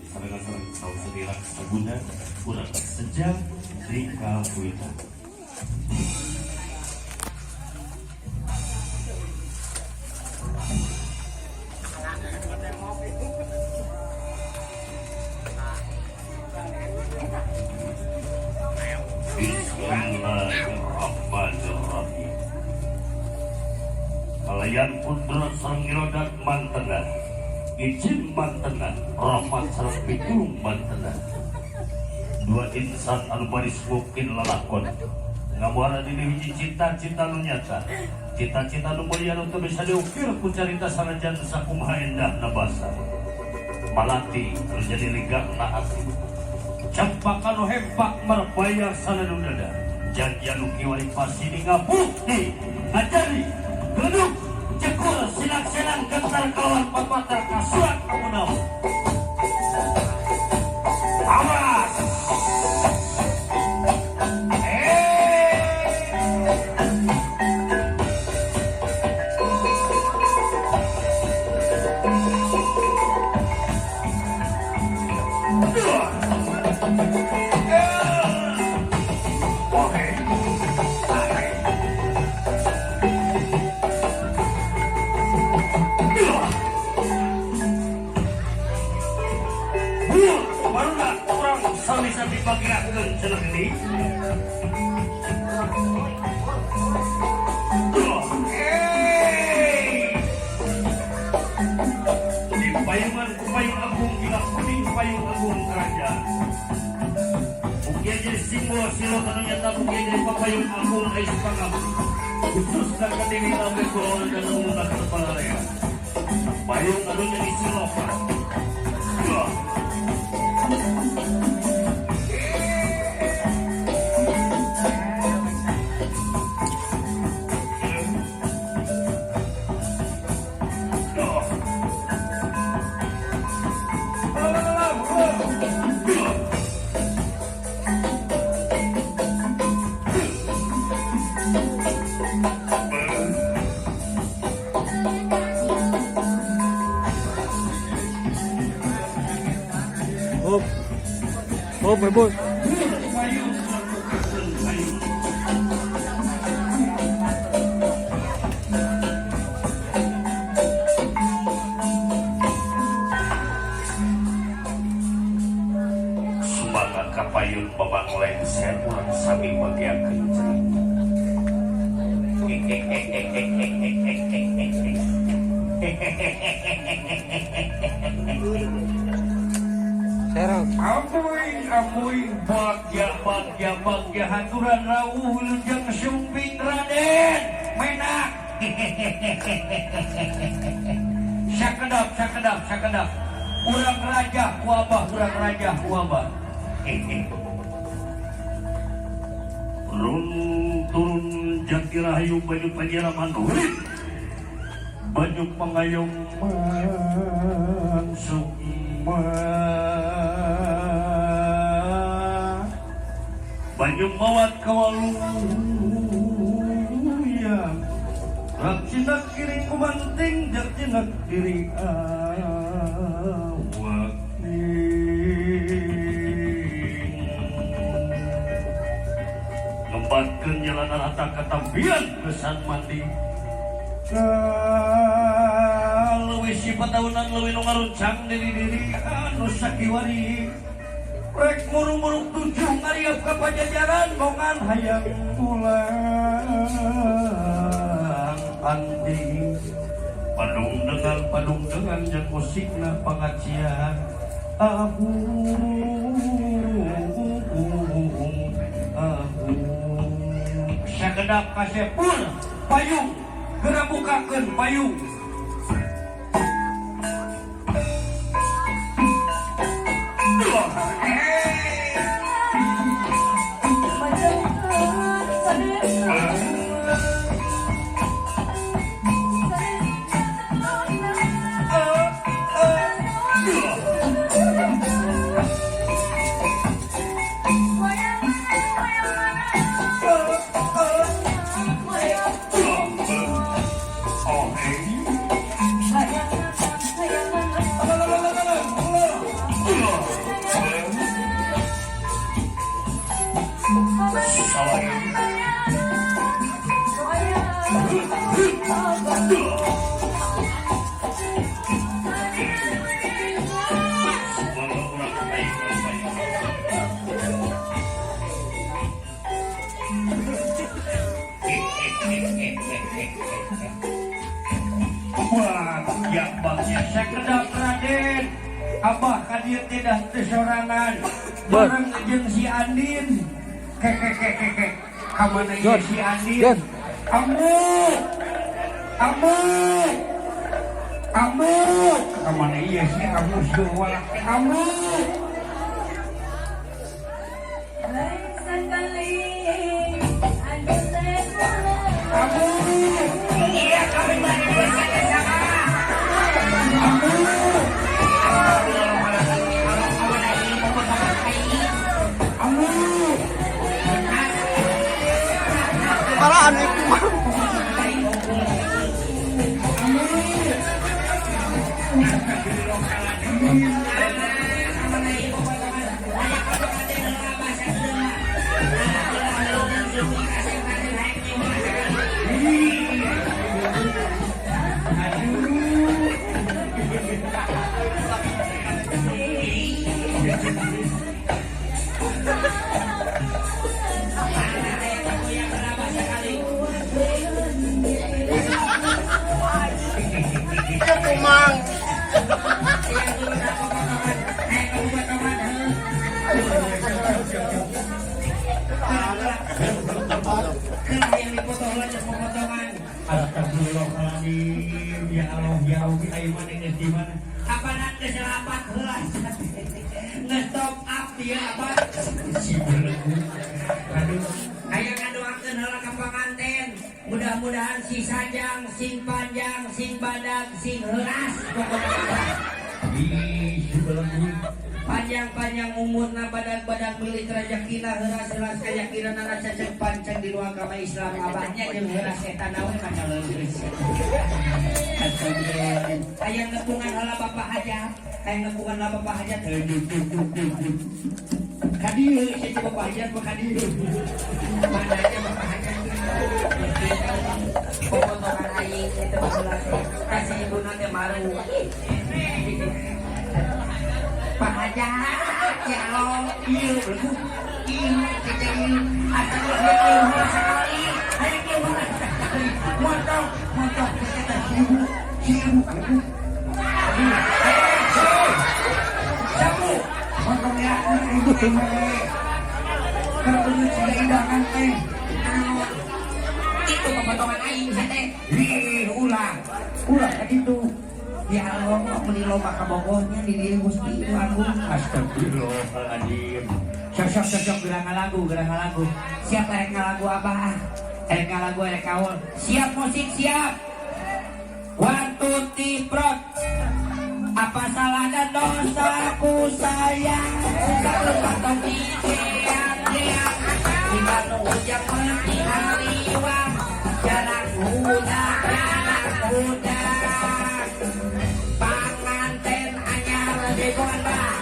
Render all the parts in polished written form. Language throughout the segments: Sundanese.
Disarengan sareng saur sendiri saguna urang seja Rika Kuita. Bismillahirrahmanirrahim. Kalayan putra sareng irodat mantena, izin mantena, rahmat sareng pitulung mantena. Dua insan anu baris mungkin lalakon ngamuara diri hiji cita-cita nu nyata, cita-cita nu mulia nu teu bisa diukir ku carita sanajan sakumaha endahna basa. Malati anu jadi ligangna ati, cempaka nu hempak marbaya sanadu dada, janji anu kiwari pasini ngabukti ngajari geduk cekur silang-silang gentar kawan papatar kasuat kamunau. Awas. Barulah urang sami-sami bagiakeun cenah ini. Di payungan ku payung agung gila kuning payung agung kerajaan. Mugia jadi simbol silo kanu nyata mugia jadi papayung agung ais pangabdi. Khusus dan kediri lambe kulon dan umumna kepala rea. Payung anu jadi siloka. Hop. Hop, rebut. Sumaga kapayun babang lengser urang sami bagiakeun cerita. Serok. Abuy abuy bagya bagya bagya haturan rawuh wilujeng sumping Raden menak. Sakedap sakedap sakedap urang raja ku abah urang raja ku abah. Turun turun jati rahayu banyu panyiraman urip banyu pangayoman sukma banyu mawat kawaluya rak cinak kiri kumanting jak cinak kiri awak ngembatkeun jalan rata katampian kesan mandi leuwih sifat tahunan leuwih nu ngaruncang diri-diri anu sakiwari rek murung-murung tujuh ngariap ka pajajaran bongan hayang pulang andi padung dengan jeung musikna pangajian agung agung sakedap kasepur payung geura bukakeun payung. Oh, hey. Wah, ya bangnya sekedap Raden. Abah ka dieu teh dah teu sorangan. Bareng jeung si Andin. Ke ke ke ke ke. Ka mana ieu si Andin? Ambu. Ambu. Ambu. Ka mana ieu si Ambu suwalak teh Ambu. Ambu. Iya kami Ambu. Ambu. Paraan itu mah. Kumang. Astagfirullahaladzim, ya Allah, ya Allah, ayo mana geus di mana? Apa nanti selamat heula. Nge-top up dia apa? Si belegu. Aduh, Aya ngadoakeun heula ka panganten. Mudah-mudahan si sajang, sing panjang, sing badag, sing heuras pokokna mah. Ih, si belegu. Panjang-panjang umurna, badag-badag milik rezekina, heuras-heuras kayakinan nana cecek pancen di ruang agama Islam abahnya jeung heuras eta naon kana leugeus. Astagfirullahaladzim. Aya nepungan heula Bapak Hajat, aya nepungan heula Bapak Hajat. Aduh, duh, duh, duh, duh. Ka dieu, si Bapak Hajat mah ka dieu. Mana aja Bapak Hajat. Popotongan aing eta baheula teh. Kasih ibuna teh maru. Pak Hajat, ya Allah, Ieu belegu. ieu cece ieu. Astagfirullah, ieu heula sakali. Hayang ieu heula sakali. Montong, montong eta Si ibu, si ibu belegu. Sabu. Montong ya, ibu teh. Keur beungeut siga idakan teh. Naon? Itu pepotongan aing teh. Ih, ulah. Ulah ka ditu. Ya Allah, meuni loba kabogohnya di dieu Gusti Nu Agung. Astagfirullahaladzim. Sok sok sok sok geura ngalagu, geura ngalagu. Siap erek ngalagu abah ah. Erek ngalagu erek kaul. Siap musik siap. 1 2 3 prot. Apa salah dan dosaku sayang? Tak lupa topi jeang jeang. Di Bandung hujan mati hariwang. Jarang hujan, jarang hujan. Panganten anyar jagongan bah.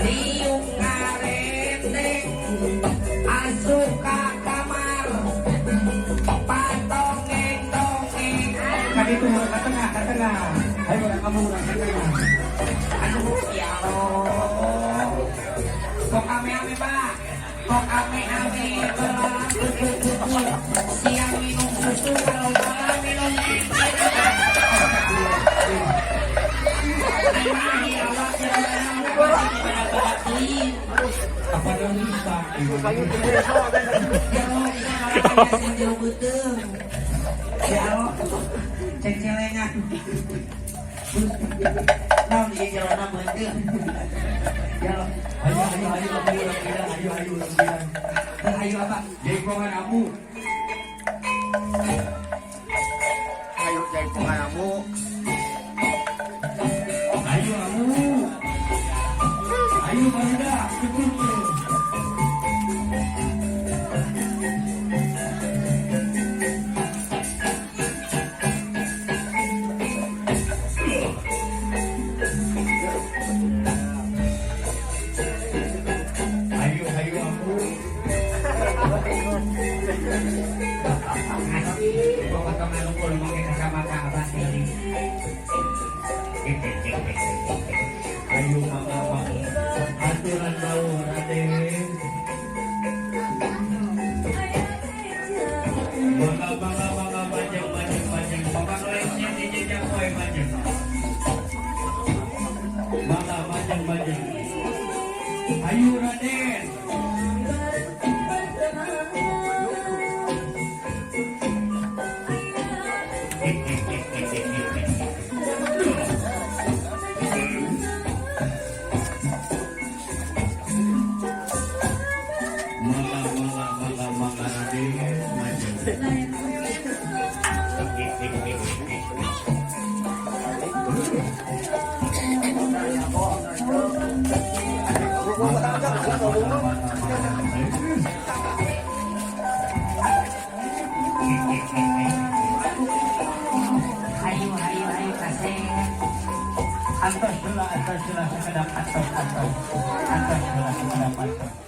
Riung ngarendeng. Asup ka kamar. Patongeng dongeng. Ka ditu ka tengah, ka tengah. Ayo urang kamu urang ka tengah. Aduh, ya Allah. Kok ame-ame, Pak? Kok ame-ame berlaku. Siang minum susu, kalau malam minum es. Aing awak jalan teuing. Apa dong bisa? Ya Allah, ini malah sing jauh beuteung. Ya Allah, cengcelengan. Naon ieu jalana beuteung. Ya Allah. Ayo, ayo, ayo, ayo, urang bilang, ayo, ayo, urang bilang. Ayo apa? Jaipongan amu. Ayo jaipongan amu. Ayo amu. Ayo barudak, cukup. Ayo, ayo amu. Potongan unggul make kacamata abah teh. Ayo mama mama. Aturan bau Raden. Mangga mangga mangga panjang panjang Maju. Ayo Raden. Mangga, mangga, mangga, mangga Raden, maju. Mangga, mangga, mangga, mangga, mangga. Ayo, ayo, ayo kasih. Antos heula, antos heula sakedap, antos, antos. Antos heula sakedap, antos.